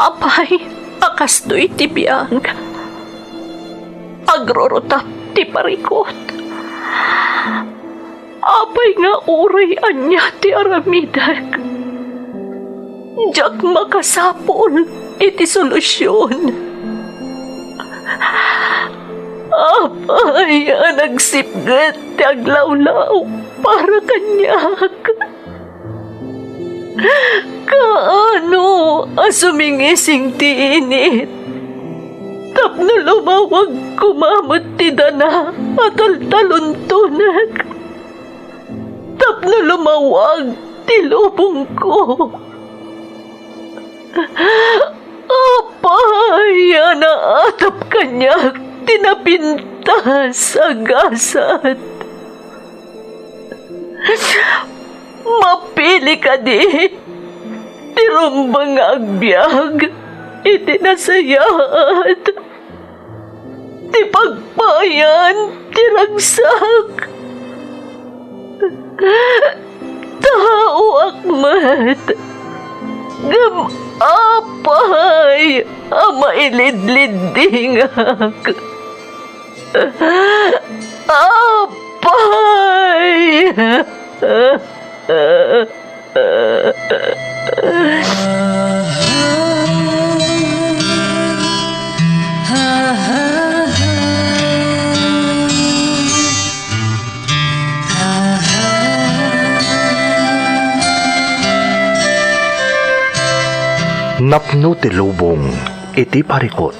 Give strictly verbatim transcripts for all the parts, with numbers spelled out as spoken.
Apay a kastoy ti biag? Agrurutap ti parikut. Apay nga uray ania ti aramidek, diak makasapul iti solusion. Apay a nagsipget ti aglawlaw para kaniak? Kaano a sumingising ti init tapno lumawag koma met ti dana a taltaluntonek? Tapno lumawag ti lubongko. Apay a naatap kaniak ti napintas a gasat? Mapili kadi ti rumbeng nga agbiag iti nasayaat ti pagpayan ti ragsak. Taoak met, ngem apay a mailidliddingak? Apay! Napno ti lubong iti parikut.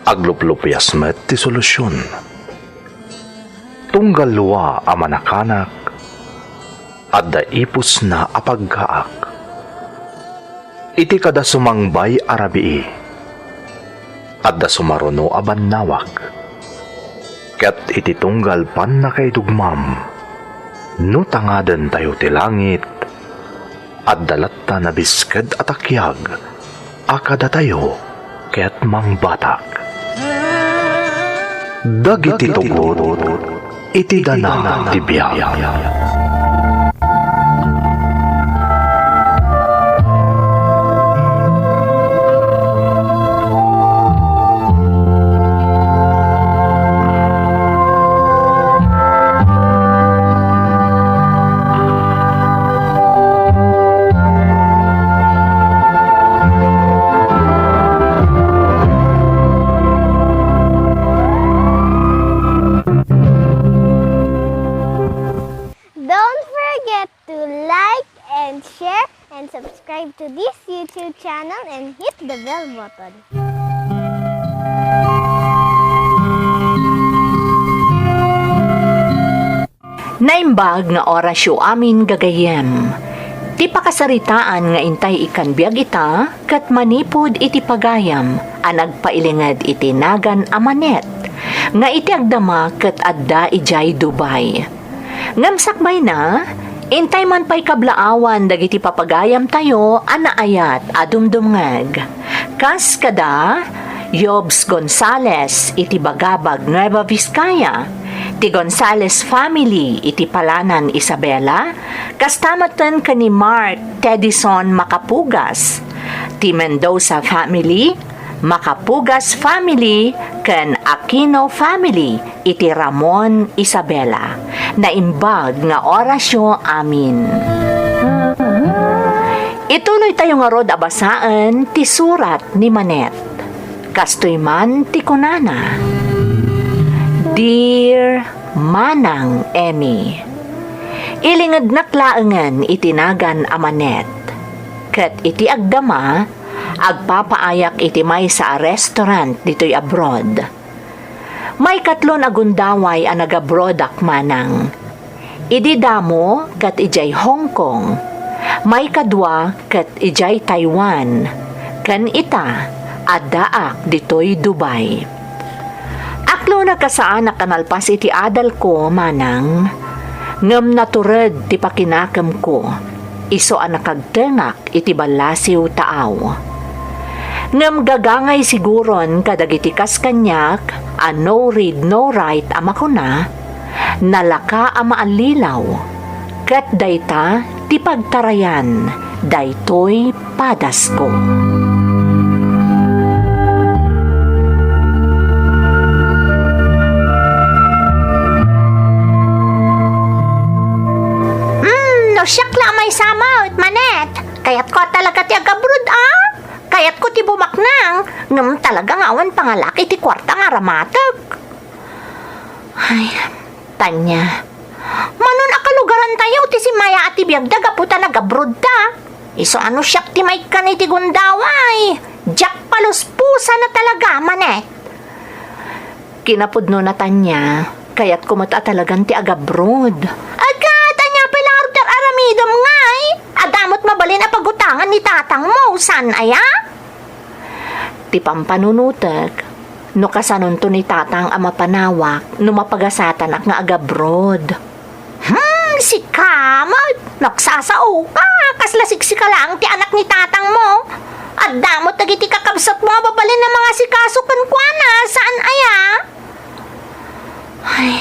Agluplupias met ti solusion. Tunggal lua a manakanak, adda ipusna a paggaak. Iti kada sumangbay a rabii, adda sumaruno a bannawag. Ket iti tunggal pannakaidugmam, no tangadentayo ti langit, adda latta nabisked a takiag a kadatayo ket mangbatak. Dagiti tugot iti dana ti biag. Don't forget to like and share and subscribe to this YouTube channel and hit the bell button. Naimbag nga orasyo amin gagayyem. Ti pakasaritaan nga intay ikkan biag ita ket manipud iti pagayam a nagpailinged iti nagan a Manet nga iti agdama ket adda idiay Dubai. Ngem sakbayna, intay man pay kablaawan dagiti papagayamtayo a naayat a dumdumngeg. Kas kada Yobs Gonzales iti Bagabag, Nueva Vizcaya, ti Gonzales family iti Palanan, Isabela, kasta metten ken ni Mark Tedison Macapugas, ti Mendoza family, Macapugas family, ken Aquino family iti Ramon, Isabela. Naimbag nga orasyo amin. Ituloytayo ngarud a basaen ti surat ni Manet. Kastoy man ti kunana, Dear Manang Emmy, ilingednak laengen iti nagan a Manet. Ket iti agdama, agpapaayak iti maysa a restaurant ditoy abroad. Maikatlon a gundaway a nagabroadak, Manang. Idi damo ket idiay Hong Kong. Maikadua ket idiay Taiwan. Ken ita, addaak ditoy Dubai. Aklonag a saanak a nalpas iti adalko, Manang. Ngem natured ti pakinakemko. Isu a nakagtengak iti ballasiw taaw. Ngem gagangay siguron kadagiti kas kaniak a no read, no write a makuna, nalaka a maallilaw, ket dayta ti pagtarayan daytoy padasko. Siak la a maysa met, Manet. Kayatko a talaga ti agabroad, a? Kayatko ti bumaknang, ngem talaga nga awan pangalak iti kuarta nga aramatek. Ay, Tanya. Manon a kalugarantayo ti simmayaat ti biagda gapu ta nagabroadta. Isu a no siak ti maikkan iti gundaway, diak paluspusan a talaga, Manet. Kinapudnona, Tanya, kayatko met a talagan ti agabroad. Agka, Tanya, pay la ngarud ti ar-aramidem ngay? Adda met mabalin a pagutangan ni tatangmo, saan aya? Ti pampanunotek, no kasanonto ni tatang a mapanawak, no mapagasatanak nga agabroad. Hmm, sika met, nagsasaoka, kasla siksika laeng ti anak ni tatangmo. Adda met dagiti kakabsatmo a mabalin a mangasikaso kenkuana, saan aya? Ay,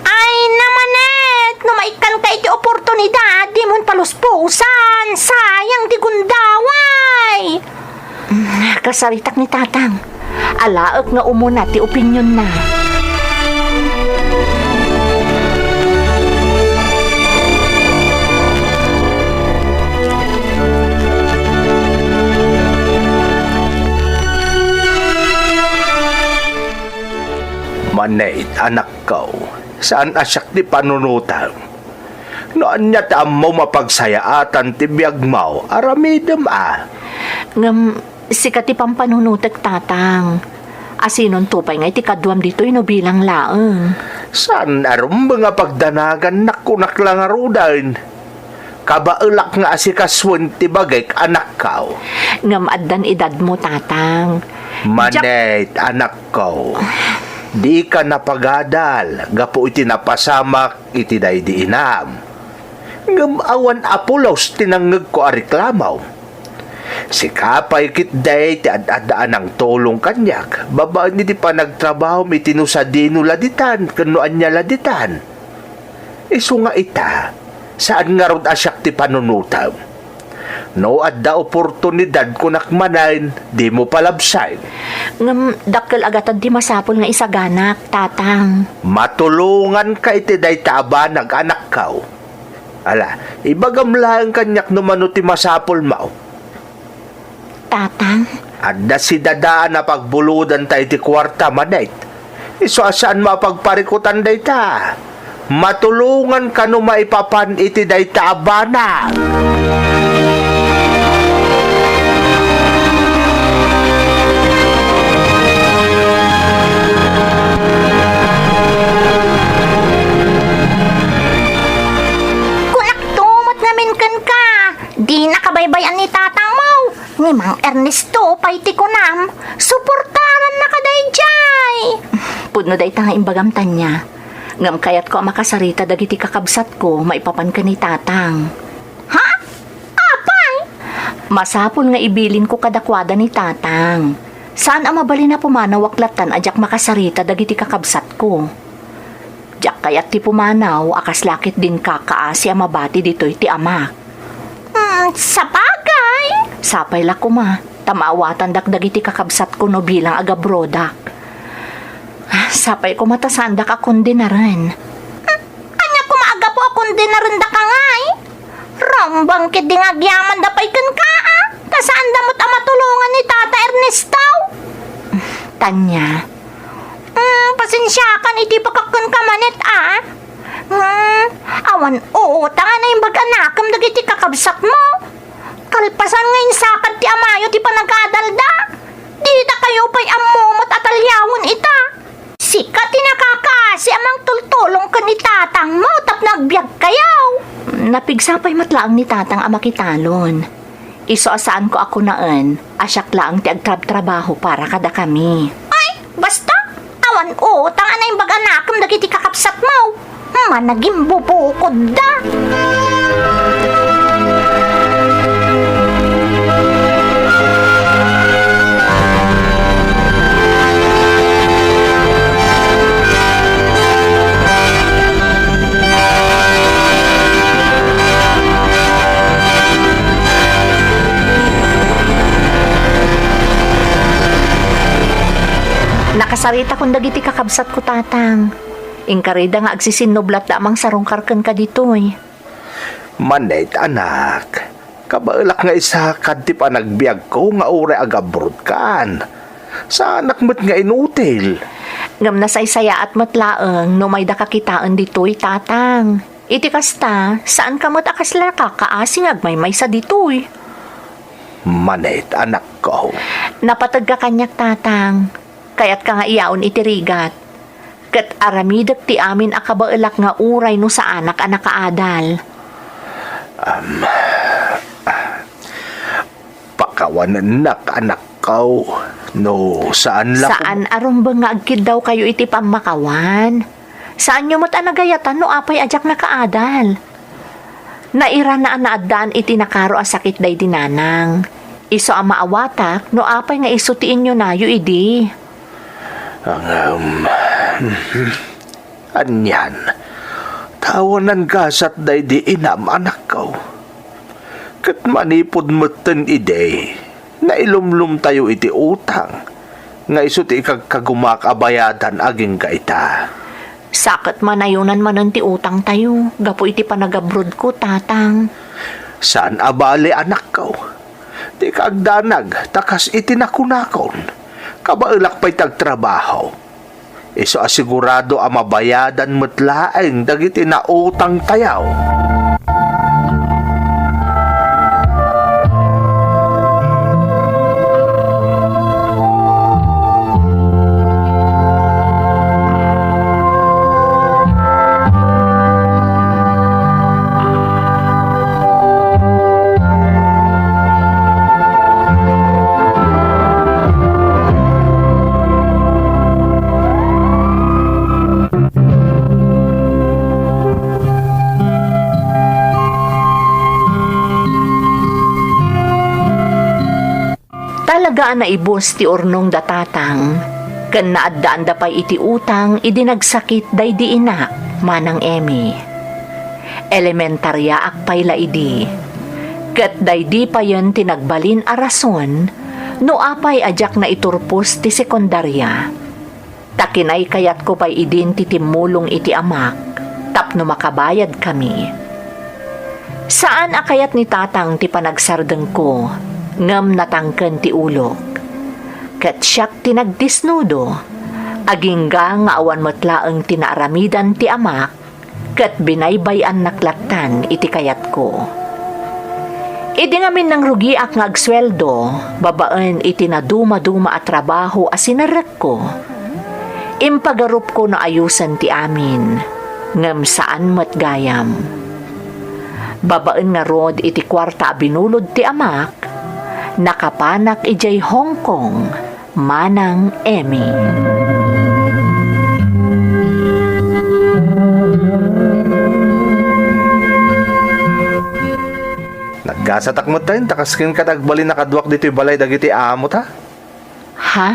ay, Manet, no maikkanka iti oportunidad, dimon paluspusan, sayang ti gundaway. Mm, kasaritak ni tatang. Alaek nga umuna ti opinionna. Manet, anakko, saan a siak ti panunotem. No ania ti ammom a pagsayaatan ti biagmo, aramidem a. Ngem, sika ti pampanunotek, tatang. Asinonto pay nga iti kaduam ditoy no bilang laeng? Saan a rumbeng a pagdanagannak, kunak la ngaruden. Kabaelak nga asikasuen ti bagik, anakko. Ngem addan edadmo, tatang. Diak Manet, anakko. Dika napagadal gapu iti napasamak iti daydi inam. Ngem awan a pulos ti nangngegko a reklamo. Sika pay ketdi ti ad-adda a nangtulong kaniak babaen iti panagtrabahom iti no sadino la ditan ken no ania la ditan. Isu nga ita, saan ngarud a siak ti panunotem. No adda oportunidad, kunak manen, dimo palabsen. Ngem dakkel a gatad ti masapul nga isaganak, tatang. Matulonganka iti dayta a banag, anakko. Ala, ibagam laeng kaniak no mano ti masapulmo. Tatang? Adda sidadaan a pagbulodanta iti kuarta, Manet. Isu a saanmo a pagparikutan dayta. Matulonganka no maipapan iti dayta a banag. Kunakto met ngamin kenka, dina kabaybay-an ni tatangmo. Ni Mang Ernesto pay ti kunam, suportarannaka daydiay. Pudno dayta nga imbagam, Tanya. Ngem kayatko a makasarita dagiti kakabsatko maipapan ken ni tatang. Ha? Apay? Masapul nga ibilinko kadakuada ni tatang. Saan a mabalin a pumanawak lattan a diak makasarita dagiti kakabsatko. Diak kayat ti pumanaw a kasla ket dinkakaasi a mabati ditoy ti amak. Hmm, sabagay. Sapay la koma, ta maawatandak dagiti kakabsatko no bilang agabroadak. Sapay koma ta saandak a kondenaren. Hmm, ania koma a gapu a kondenarendaka ngay? Rumbeng ketdi nga agyamanda pay kenka, a, ta saanda met a matulongan ni Tata Ernesto. Tanya. Hmm, pasensiakan iti ibagak kenka, Manet, a. Hmm, awan utang a naimbag a nakem dagiti kakabsatmo. Kalpasan nga insakad ti amayo ti panagadalda, dita kayo pay ammo met a taliawen ita. Sika ti nakakaasi a mangtultulong ken ni tatangmo tapno agbiagkayo. Napigsa pay met laeng ni tatang a makitalon. Isu a saanko a kunaen a siak laeng ti agtrabtrabaho para kadakami. Ay, basta! Awan utang a naimbag a nakem dagiti kakabsatmo. Managimbubukodda. Nakasaritakon dagiti kakabsatko, Tatang. Inkarida nga agsisinnublatda a mangsarungkar kenka ditoy. Manit, anak, kabaelak nga isakad ti panagbiagko nga uray agabrodkan. Saanak met nga inutil. Ngem nasaysayaat met laeng no maydaka kitaen ditoy, Tatang. Iti kasta, saanka met a kasla kakaasi nga agmaymaysa ditoy. Manit, anakko. Napategka kaniak, Tatang. Kayatka nga iyaon iti rigat. Ket aramidek ti amin a kabaelak nga uray no saanak a nakaadal. Am, pakawanennak, anakko, no saan la Saan a rumbeng nga agkiddawkayo iti pammakawan. Saanyo met a nagayatan no apay a diak nakaadal. Nairana a naaddaan iti nakaro a sakit daydi nanang. Isu a maawatak no apay nga isu ti inyunayo idi. Ngem, mhm. Anian, ta awanan gasat daydi inam, anakko. Ket manipud metten idi, nailumlomtayo iti utang nga isu ti ikagkagumak a bayadan agingga ita. Sa ket manayunan manen ti utangtayo gapu iti panagabrodko, Tatang. Saan a bale, anakko. Dika agdanag ta kas iti nakunakon, kabaelak pay ti agtrabaho. Isu a sigurado a mabayadan met laeng dagiti nautangtayo. Talaga a naibus ti urnongda, Tatang, ken naaddaanda pay iti utang idi nagsakit daydi inak, Manang Emmy. Elementaryaak pay la idi, ket daydi payen ti nagbalin a rason no apay a diak naiturpos ti sekundaria. Ta kinaykayatko pay idin ti timmulong iti amak tapno makabayadkami. Saan a kayat ni Tatang ti panagsardengko, ngem natangken ti ulok. Ket siak ti nagdisnudo, agingga nga awan met laeng ti naaramidan ti amak, ket binaybay-annak lattan iti kayatko. Idi ngamin nangrugiak nga agsueldo babaen iti nadumaduma a trabaho a sinerrekko, impagarupko no ayusen ti amin, ngem saan met gayam. Babaen ngarud iti kuarta a binulod ti amak, nakapanak idiay Hong Kong, Manang Emmy. Naggasatak met ta kas kenka ti agbalin a kaduak ditoy balay dagiti amota. Ha?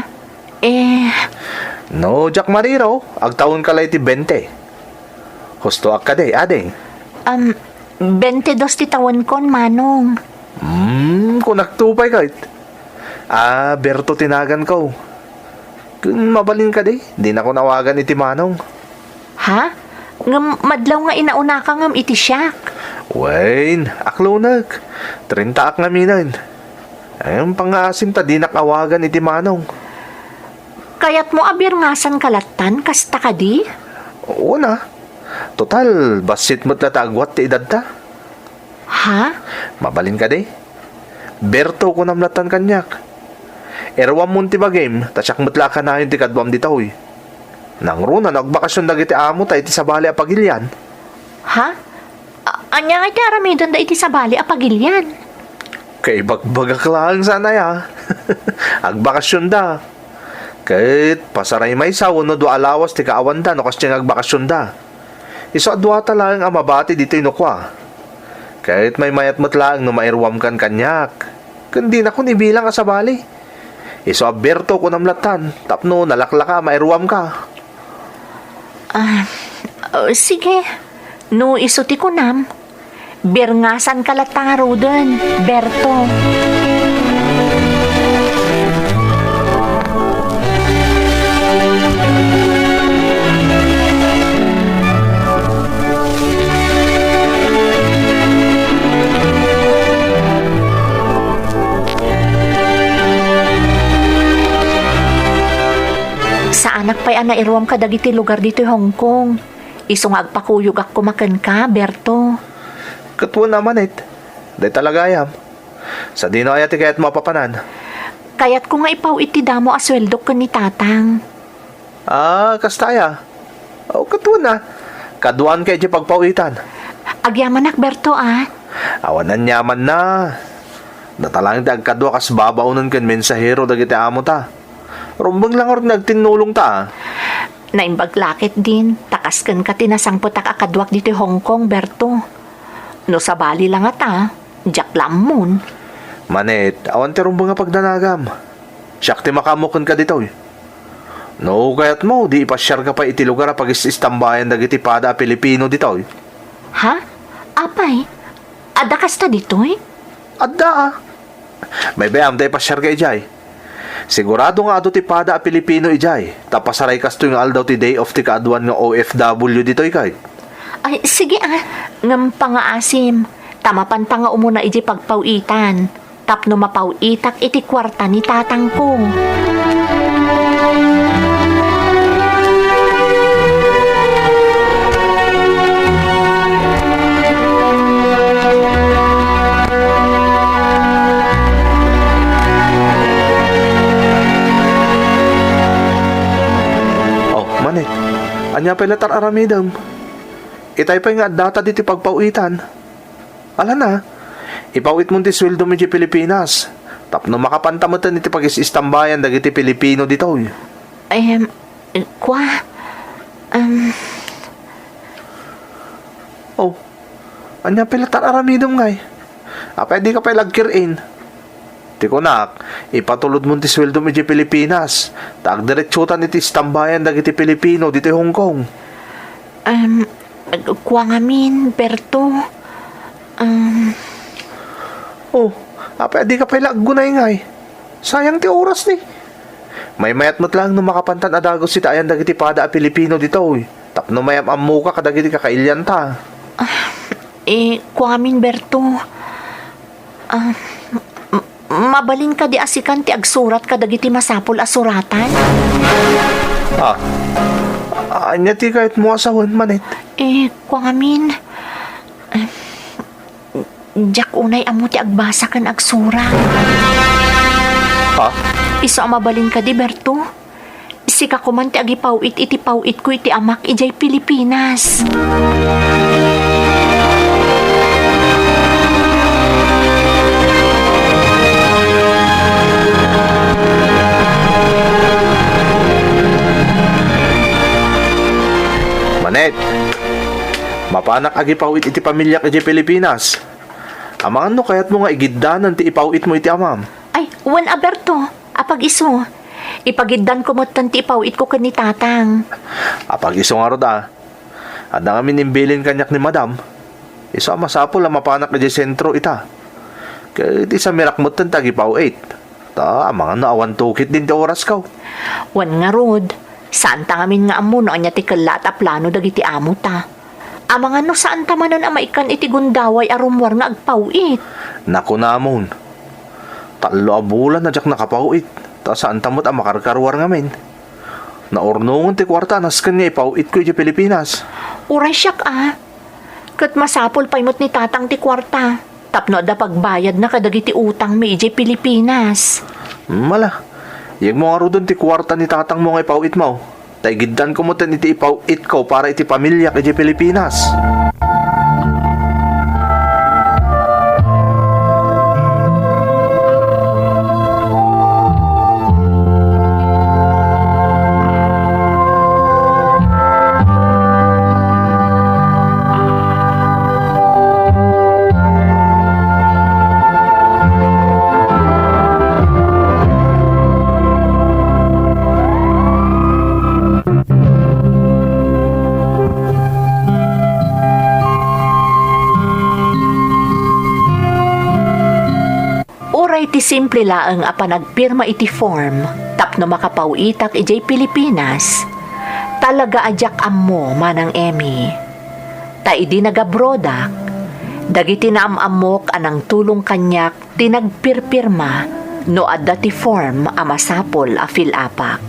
Eh. No, diak mariro, agtawenka la iti bente. Hustoak kadi, ading? Um, bente dos ti tawenkon, Manong. Hmm, kunakto pay ket. Ah, Berto ti naganko. Ken mabalin kadi, dinakon awagan iti Manong. Ha? Ngem madlaw nga inaunaka ngem iti siak. Wen, aklonek. Trentaak ngaminen. Ngem pangngaasim ta dinak awagan iti Manong. Kayatmo a birngasanka lattan, kasta kadi? Una, total, bassit met la ta agwat ti edadta. Ha? Mabalin kadi? Berto, kunam lattan kaniak. Iruammon ti bagim, ta siak met la a kanayon ti kaduam ditoy. Nangruna no agbakasyon dagiti amota iti sabali a pagilian. Ha? A-, ania ngay ti aramidenda iti sabali a pagilian? Kaibagbagak laeng saan aya. Agbakasyonda. Ket pasaraymaysa wenno dua a lawas ti kaawanda no kasdiay nga agbakasyonda. Isu a duata laeng a mabati ditoy no kua. Ket maymayat met laeng no mairuamkan kaniak. Ken dinakon ibilang a sabali. Isu a Berto, kunam lattan, tapno nalaklaka a mairuamka. Ah, oh, sige. No isu ti kunam, birngasanka latta ngaruden, Berto. pay a nairuam kadagiti lugar ditoy Hong Kong. Isu nga agpakuyogak koma kenka, Berto. Ket wen a, Manit. Dayta la gayam. Sadino aya ti kayatmo a papanan? Kayatko nga ipaw-it ti damo a sueldok ken ni Tatang. Ah, kasta aya? O, ket wen a. Kaduaanka idiay pagpaw-itan. Agyamanak, Berto, a. Awan aniamanna. Data laeng ti agkadua kas babaonen ken mensahero dagiti amota. Rumbeng la ngarud nga agtinnulongta, a. Naimbag la ketdin, ta kas kenka ti nasangpetak a kaduak ditoy Hong Kong, Berto. No sabali la ngata, diak la ammon. Manit, awan ti rumbeng a pagdanagam. Siak ti makaammo kenka ditoy. No kayatmo, di ipasiarka pay iti lugar a pagis-istambayan dagiti pada a Pilipino ditoy. Ha? Apay? Adda kasta ditoy? Adda, a. Baybay-am ta ipasiarka idiay. Sigurado nga adu ti pada a Pilipino idiay, ta pasaray kastoy nga aldaw ti day off ti kaaduan nga O F W ditoy, kay. Ay, sige, a. Ngem pangaasim, ta mapanta nga umuna idiay pagpaw-itan. Tapno mapaw-itak iti kuarta ni tatangko. Oh, Manit, ania pay la ti ar-aramidem? Itay pay nga addata ditoy pagpaw-itan. Ala na, ipaw-itmon ti sueldom idiay Pilipinas. Tapno makapanta metten iti pagis-istambayan dagiti Pilipino ditoy. Em, kua, em. Oh, ania pay la ti ar-aramidem ngay? Apay dika pay la agkir-in? Ti kunak, ipatulodmon ti sueldom idiay Pilipinas, ta agdiretsotan iti istambayan dagiti Pilipino ditoy Hong Kong. Em, kua ngamin, Berto. Em. Oh, apay a dika pay la aggunay ngay? Sayang ti oras ni. Maymayat met laeng no makapantan a dagus iti ayan dagiti pada a Pilipino ditoy, tapno mayam-ammoka kadagiti kakailianta. Ah, eh, kua ngamin, Berto. Ah, m-, mabalin kadi a sikan ti agsurat kadagiti masapul a suratan? Ah, ania ti kayatmo a sawen, Manit? Eh, kua ngamin, eh, diak unay ammo ti agbasa ken agsurat. Ha? Isu a mabalin kadi, Berto? Sika koman ti agipaw-it iti paw-itko iti amak idiay Pilipinas. Manit, mapanak agipaw-it iti pamiliak idiay Pilipinas. Amangan no kayatmo nga igiddanan ti ipaw-itmo iti amam? Ay, wen a, Berto, apag-isu. Ipagiddanko metten ti ipaw-itko ken ni Tatang. Apag-isu ngarud a. Adda ngamin imbilin kaniak ni Madam. Isu a masapul a mapanak idiay sentro ita. Ket isamirak metten ti agipaw-it. Ta, amangan no awan tukit din ti orasko. Wen ngarud, saanta ngamin nga ammo no ania ti kellaat a plano dagiti amota. Amangan no saanta manen a maikkan iti gundaway a rummuar nga agpaw-it. Nakunamon, tallo a bulan a diak nakapaw-it, ta saanta met a makarkaruar ngamin. Naurnongen ti kuarta a nasken nga ipaw-itko idiay Pilipinas. Uray siak a. Ket masapul pay met ni Tatang ti kuarta. Tapno adda pagbayadna kadagiti utangmi idiay Pilipinas. Mala, yegmo ngaruden ti kuarta ni tatangmo nga ipaw-itmo, ta igiddanko metten iti ipaw-itko para iti pamiliak idiay Pilipinas. Uray ti simple laeng a panagpirma iti form tapno makapaw-itak idiay Pilipinas, talaga a diak ammo, Manang Emmy. Ta idi nag-abroadak, dagiti naam-ammok a nangtulong kaniak ti nagpirpirma no adda ti form a masapul a fill-upak.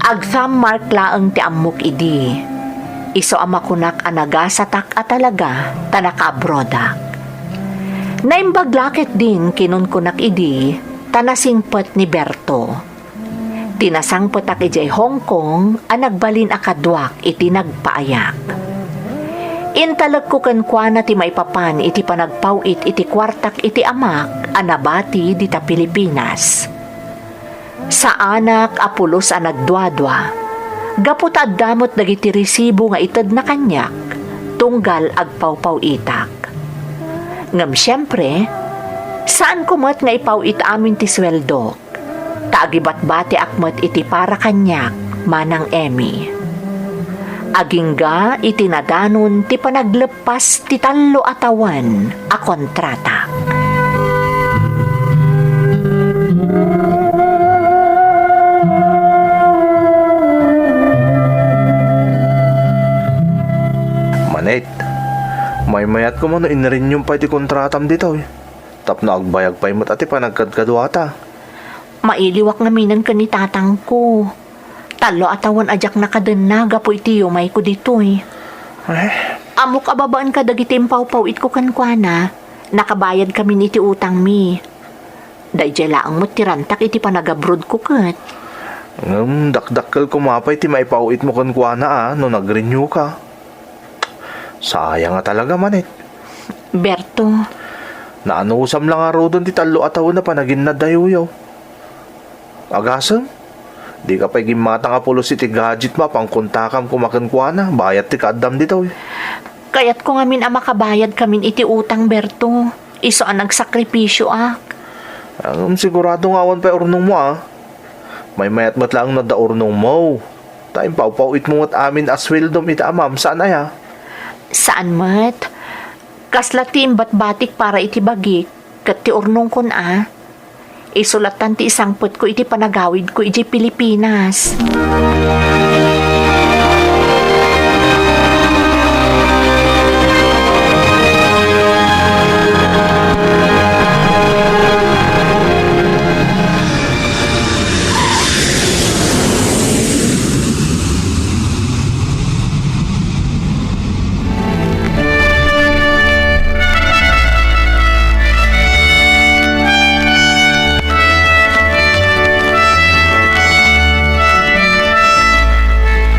Ag-thumb mark laeng ti ammok idi. Isu a makunak a nagasatak a talaga ta nakaabroadak. Naimbag la ketdin kinunkunak idi ta nasingpet ni Berto. Ti nasangpetak idiay Hong Kong a nagbalin a kaduak iti nagpaayak. Intalekko kenkuana ti maipapan iti panagpaw-it iti kuartak iti amak a nabati dita Pilipinas. Saanak a pulos a nagduadua, gapu ta adda met dagiti resibo nga itedna kaniak tunggal agpawpaw-itak. Ngem siempre, saanko met nga ipaw-it amin ti sueldok, ta agibatbatiak met iti para kaniak, Manang Emmy. Agingga iti nadanon ti panagleppas ti tallo a tawen a kontrata. Manit, maymayat koma no inrenew pay ti kontratam ditoy. Tapno agbayag pay met a ti panagkadkaduata. Mailiwak ngaminen ken ni tatangko. Tallo a tawen a diak nakadenna gapu iti yumayko ditoy. Eh? Ammok a babaen kadagiti impawpaw-itko kenkuana, nakabayadkamin iti utangmi. Daydiay laeng met ti rantak iti panagabrodko ket. Ngem dakdakkel koma pay ti maipaw-itmo kenkuana a no nagrenew ka. Sayang a talaga, Manit. Berto. Naanusam la ngaruden ti tallo a tawen a panaginnaddayuyo. Agasem, dika pay gimmatang a pulos iti gadgetmo a pangkontakam koma kenkuana, bayat ti kaaddam ditoy. Kayatko ngamin a makabayadkamin iti utang, Berto. Isu a nagsakripisioak. Ngem sigurado nga awan pay urnongmo, a? Maymayat met laeng no adda urnongmo. Ta impawpaw-itmo met amin a sueldom iti amam, saan aya? Saan met. Kasla ti imbatbatik para iti bagik, ket ti urnongkon a. Isu lattan ti isangpetko iti panagawidko idiay Pilipinas.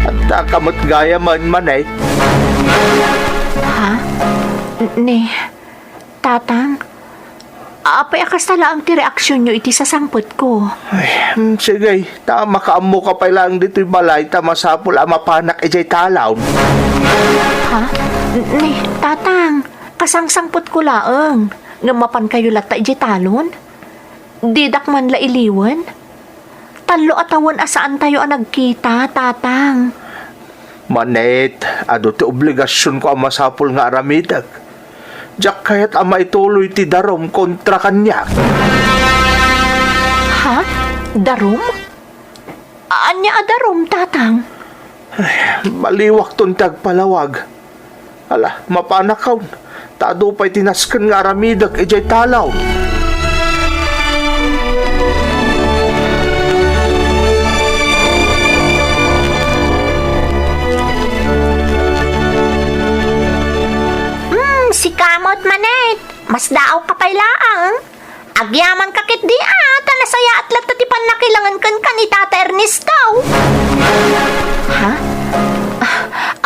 Adda ka met gayam, Manit. Ha? N-, ni, Tatang, apay a kasta laeng ti reaksionyo iti sasangpetko? Ay, mm, sige, ta makaammoka pay laeng ditoy balay ta masapul a mapanak idiay talon. Ha? Ni, Tatang, kasangsangpetko laeng. Ngem mapankayo latta idiay talon? Didak man la iliwen? Tallo a tawen a saantayo a nagkita, Tatang. Manit, adu ti obligasionko a masapul nga aramidek. Diak kayat a maituloy ti darum kontra kaniak. Ha? Darum? Ania a darum, Tatang? Ay, baliwakton ti agpalawag. Ala, mapanakon. Ta adu pay ti nasken nga aramidek idiay talon. Hmm, sika met, Manit. Masdaawka pay laeng. Agyamanka ketdi a, ta nasayaat latta ti pannakilangen kenka ni Tata Ernesto. Ha? Ah,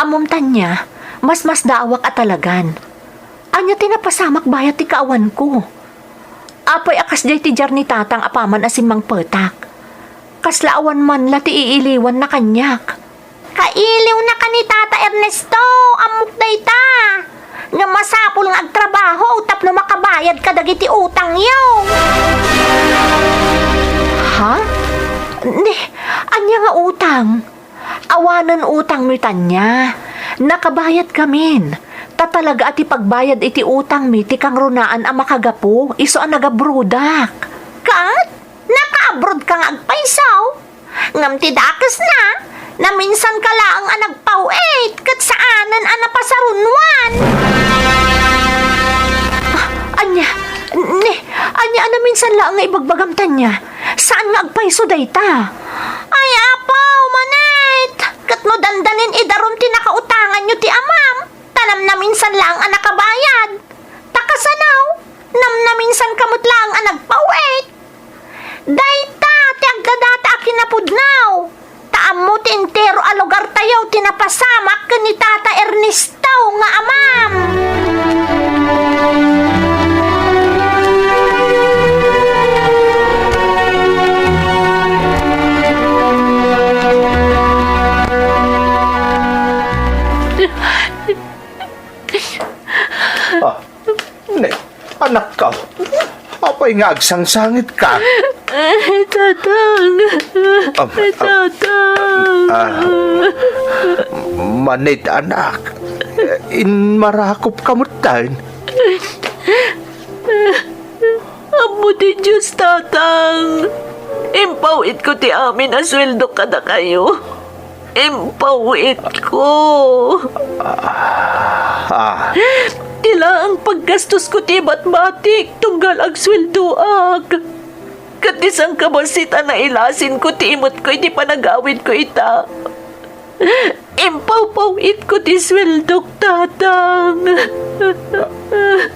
ammom, Tanya, masmasdaawak a talagan. Ania ti napasamak bayat ti kaawanko? Apay a kasdiay ti diar ni Tatang apaman a simmangpetak? Kasla awan man la ti iiliwanna kaniak. Kailiwnaka ni Tata Ernesto, ammok dayta. Ngem masapul nga agtrabaho tapno makabayad kadagiti utangyo. Ha? Ni, ania nga utang? Awanen utangmi, Tanya. Nakabayadkamin. Ta talaga a ti pagbayad iti utangmi ti kangrunaan a makagapu isu a nagabrodak. Ket? Nakaabroad ka nga agpayso? Ngem ti dakesna, naminsan ka laeng a nagpaw-it ket saanen a napasarunwan. Ah, ania? Ni, ania a naminsan laeng nga ibagbagam, Tanya? Saan nga agpayso dayta? Ay, apo, No dandanin idarum ti nakautanganyo ti amam, ta namnaminsan laeng a nakabayad. Ta kasano, namnaminsan ka met laeng a nagpaw-it. Dayta ti agdadata a kinapudno. Ta ammo ti entero a lugartayo ti napasamak ken ni Tata Ernesto nga amam. Ah, ne, anakko. Apay nga agsangsangitka? Ay, Tatang. Am-, am-, Tatang. Ah, manit, anak. Inmarakopka metten. Ammo ti Dios, Tatang. Impaw-itko ti amin a sueldo kadakayo. Impaw-itko. Ah. Ti laeng paggastosko ti batbatik tunggal agsueldoak. Ket ti sangkabassit a nailasinko ti imetko iti panagawidko ita. Impawpaw-itko ti sueldok, Tatang.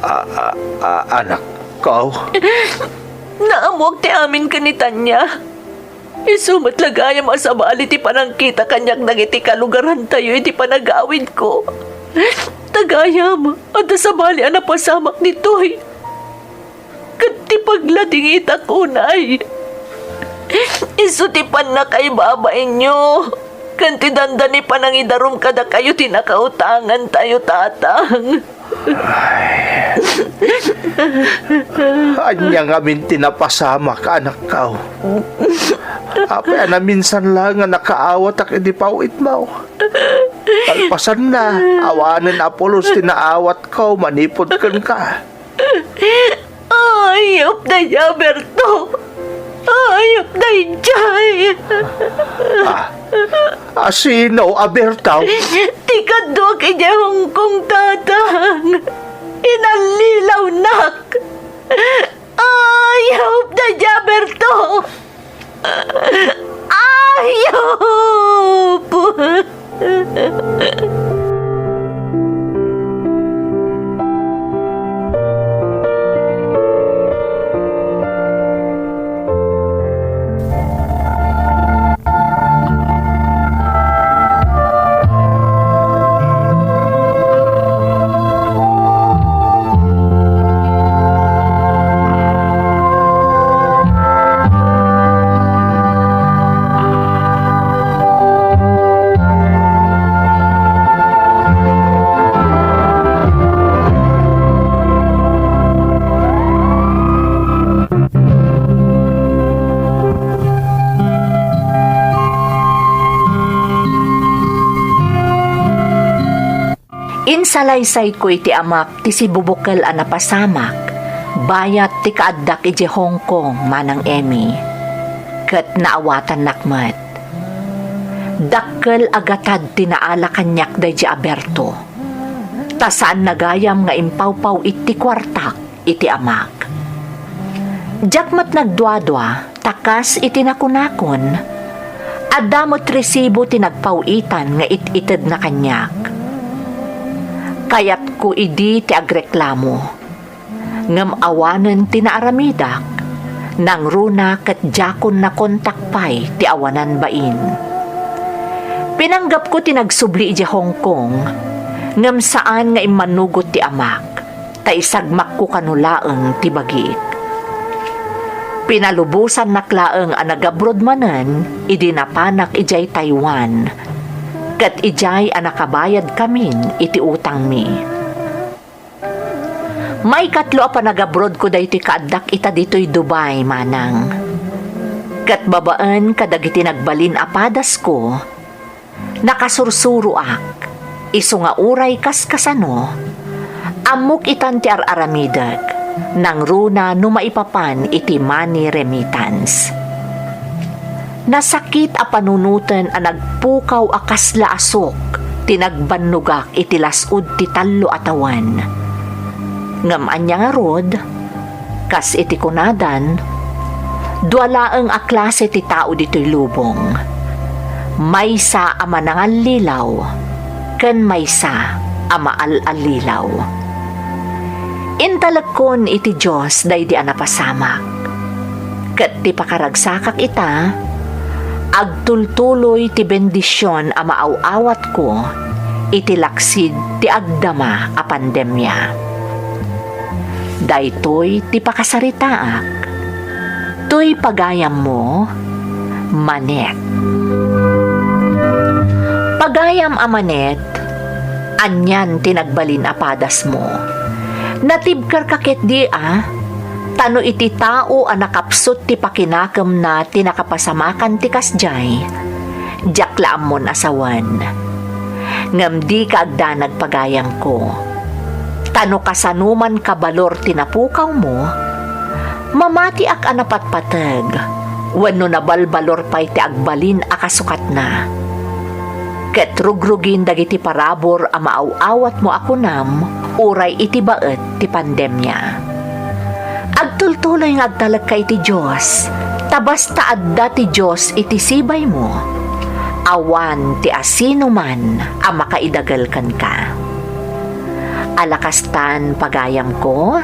A-, a-, a-, anakko. Naammoak ti amin ken ni Tania. Isu met la gayam a sabali ti panangkita kaniak dagiti kalugarantayo iti panagawidko. Ta gayam, adda sabali a napasamak ditoy. Ket ti pagladingitak unay, isu ti pannakaibabainyo, ken ti dandani panangidarum kadakayo ti nakautangantayo, Tatang. Ay. Ania ngamin ti napasamak, anakko? Apay a naminsan laeng a nakaawatak iti paw-itmo? Kalpasanna, awanen a pulos ti naawatko manipud kenka. Ayup daydiay a Berto! Ayup daydiay! Ah, a sino a Berto? Ti kaduak idiay Hong Kong, Tatang. Inallilawnak. Ayup daydiay a Berto! Ayup! Insalaysayko iti amak ti sibubukel a napasamak, bayat ti kaaddak idiay Hong Kong, Manang Emmy. Ket naawatannak met. Dakkel a gatad ti naala kaniak daydiay a Berto. Ta saanna gayam nga impawpaw-it ti kuartak iti amak. Diak met nagduadua, ta kas iti nakunakon, adda met resibo ti nagpaw-itan nga it-itedna kaniak. Kayatko idi ti agreklamo, ngem awanen ti naaramidak, nangruna ket diakon nakontak pay ti awanan bain. Pinanggepko ti nagsubli idiay Hong Kong, ngem saan nga immanugot ti amak. Ta isagmakko kano laeng ti bagik. Pinalubosannak laeng a nagabroad manen idi napanak idiay Taiwan, ket idiay a nakabayadkamin iti utangmi. Maikatlo a panagabroadko daytoy kaaddak ita ditoy Dubai, manang. Ket babaen kadagiti nagbalin a padasko, nakasursuroak, isu nga uray kaskasano, ammok itan ti ar-aramidek, nangruna no maipapan iti money remittance. Nasakit a panunoten a nagpukaw a kasla a sok ti nagbannogak iti las-ud ti tallo a tawen. Ngem ania ngarud, kas iti kunadan, dua laeng a klase ti tao ditoy lubong. Maysa a manangallilaw ken maysa a maal-allilaw. Intalekkon iti Dios daydi a napasamak. Ket ti pakaragsakak ita, agtultuloy ti bendision a maaw-awatko iti laksid ti agdama a pandemia. Daytoy ti pakasaritaak. Toy pagayammo, Manet. Pagayam a Manet, anian ti nagbalin a padasmo? Natibkerka ketdi a, ta no iti tao a nakapsut ti pakinakemna ti nakapasamakan ti kasdiay, diak la ammon a sawen. Ngem dika agdanag pagayamko. Ta no kasanoman kabalor ti napukawmo, mamatiak a napatpateg, wenno nabalbalor pay ti agbalin a kasukatna. Ket rugrugin dagiti parabur a maaw-awatmo a kunam uray iti baet ti pandemia. Agtultuloy nga agtalekka iti Dios, ta basta adda ti Dios iti sibaymo, awan ti asinoman a makaidagel kenka. Ala kastan, pagayamko,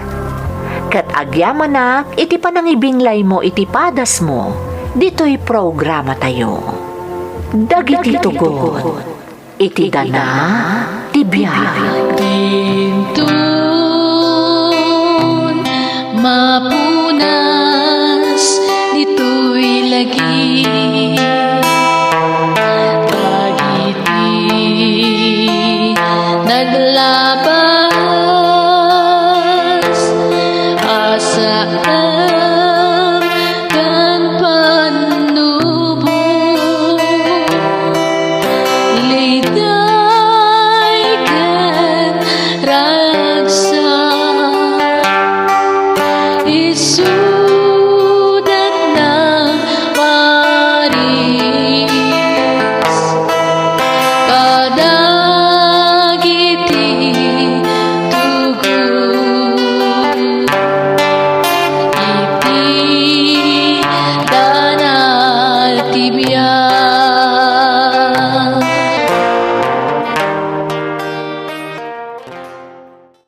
ket agyamanak iti panangibinglaymo iti padasmo ditoy programatayo. Dagiti tugot iti dana ti biag. Dinton mapu-